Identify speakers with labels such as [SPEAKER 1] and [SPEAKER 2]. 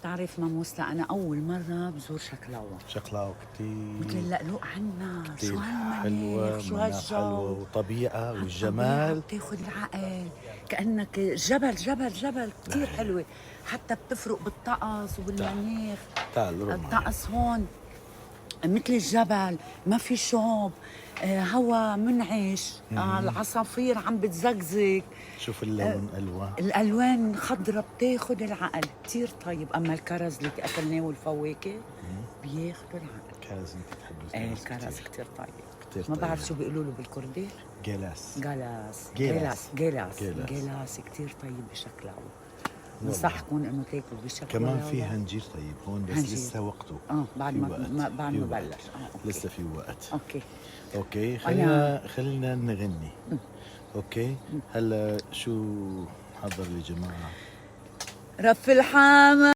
[SPEAKER 1] بتعرف ماموستا، انا اول مرة بزور شقلاوه.
[SPEAKER 2] شقلاوة كتير
[SPEAKER 1] مثل اللقلوق عنا.
[SPEAKER 2] كتير
[SPEAKER 1] شو هالمناخ؟
[SPEAKER 2] حلوة.
[SPEAKER 1] شو
[SPEAKER 2] مناخ حلوة
[SPEAKER 1] هالجو؟
[SPEAKER 2] وطبيعة والجمال.
[SPEAKER 1] بتاخذ العقل، كانك جبل جبل جبل، كثير حلوه، حتى بتفرق بالطقس وبالمناخ.
[SPEAKER 2] تعال روح معي.
[SPEAKER 1] الطقس هون مثل الجبل، ما في شوب، هوا منعش، العصافير عم بتزقزق.
[SPEAKER 2] شوف اللون، الوان.
[SPEAKER 1] الالوان خضرة بتاخذ العقل، كثير طيب. اما الكرز اللي اكلناه والفواكه بياخذوا العقل.
[SPEAKER 2] كرز، انت بتحب
[SPEAKER 1] ايه.
[SPEAKER 2] الكرز.
[SPEAKER 1] الكرز
[SPEAKER 2] كتير.
[SPEAKER 1] كثير طيب.
[SPEAKER 2] كتير
[SPEAKER 1] ما
[SPEAKER 2] طيب.
[SPEAKER 1] بعرف شو بيقولوا له بالكردي.
[SPEAKER 2] جلاس.
[SPEAKER 1] جلاس.
[SPEAKER 2] جلاس.
[SPEAKER 1] جلاس.
[SPEAKER 2] جلاس.
[SPEAKER 1] جلاس كثير طيب بشكلاوة، بنصحكم انه تاكلوا بشكلاوة.
[SPEAKER 2] كمان في هنجير طيب هون بس
[SPEAKER 1] هنجير.
[SPEAKER 2] لسه وقته.
[SPEAKER 1] بعد
[SPEAKER 2] في
[SPEAKER 1] ما
[SPEAKER 2] وقت.
[SPEAKER 1] بعد
[SPEAKER 2] في
[SPEAKER 1] ما
[SPEAKER 2] وقت.
[SPEAKER 1] بلش، okay.
[SPEAKER 2] لسه في وقت.
[SPEAKER 1] okay.
[SPEAKER 2] okay، خلينا نغني، okay. هلا شو حضر يا جماعه؟
[SPEAKER 1] رف الحامة.